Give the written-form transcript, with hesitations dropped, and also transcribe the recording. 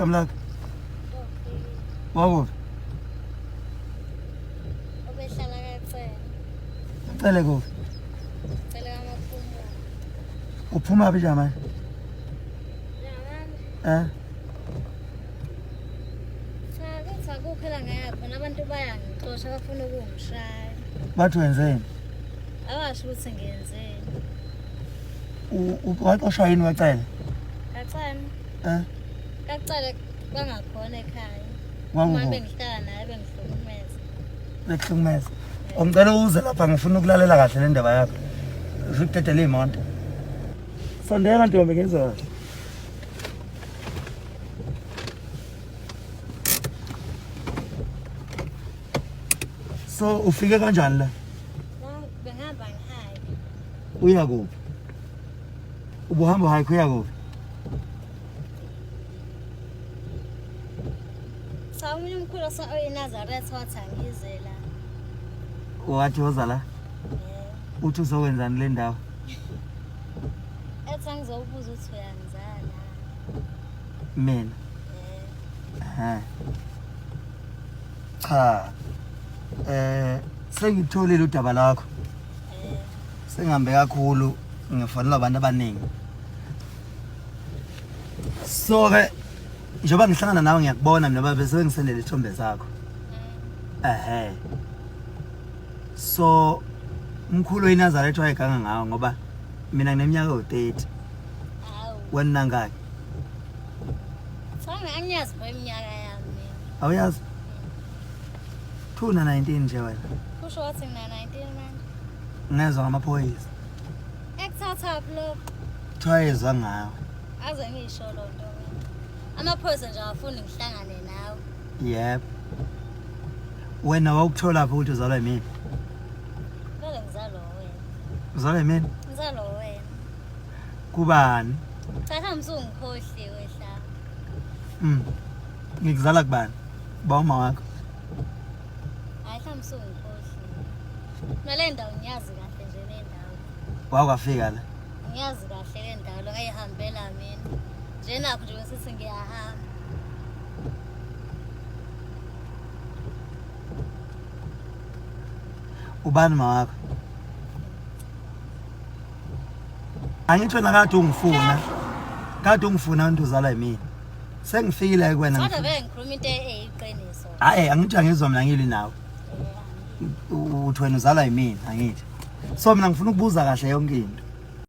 Igama lakho? Wakuphi? Obehlala kaCele. Cele kuphi? Cele kaMaphumulo. Uphuma phi njengamanje? Njengamanje? Eh? Cha, kuthi akukho la ngaya khona abantu bayangixosha bafuna ukungishaya. Bathi wenzeni? Abasho ukuthi ngenzeni. Waxoshwa yini wacela? Kacele. Eh? Kacele bangakhona ekhaya. Uma bengihlala naye bengihlukumeza. Bekuhlukumeza. Ngicela uze lapha ngifuna ukulalela kahle le ndaba yakho. Usikudedele imoto. Sondela ntombi ngizwe kahle. So ufike kanjani la? Bengihamba ngihike. Uya kuphi? Ubuhamba uhike uya kuphi? Cha omunye umkhulu oyiNazaretha wathi angize la. Wathi woza la? Yebo. Uthi uzokwenzani le ndawo? Ethi angizobuza ukuthi uyangizala. Mina. Yebo. Eh. Cha. Eh sengitholile udaba lakho. Eh. Sengihambe kakhulu ngifonela abantu abaningi. So ke njengoba ngihlangana nawe ngiyakubona mina baba bese ngisendele isithombe sakho. Ehhe. So umkhulu weNazaretha wayeganga ngawo ngoba mina ngineminyaka ewu-30. Hawu. Wena nangaki? Cha angiyazi bo iminyaka yami mina. Awuyazi? 219 nje wena. Kusho wathi ngina 19 manje. Ngezwa ngamaphoyisa. Ekuthathaphi lokho? Kuthiwa yezwa ngawe. Aze ngisho loo nto mina. Amaphoyisa nje awafuni ngihlangane nawe. Yebo. Wena wawukutholaphi ukuthi uzalwa yimina? Vele ngizalwa wena. Uzalwa yimina? Ngizalwa wena. Kubani? Cha mhlawumbe usungikhohliwe hla. Ngikuzala kubani? Ba uma wakho. Hayi mhlawumbe usungikhohliwe. Nale ndawo ngiyazi kahle nje le ndawo. Wawukafika la. Ngiyazi kahle le ndawo lo ngayihambela mina. Nje nakho nje besithi ngiyahamba. Ubani ma wakho? Angithi wena kade ungifuna. Kade ungifuna into uzalwa yimina. Sengifikile kuwena. Kodwa vele ngikhuluma into eyiqiniso. Hayi angithi angizwa mina ngilwi nawe. Uthi wena uzalwa yimina angithi. So mina ngifuna ukubuza kahle yonke into.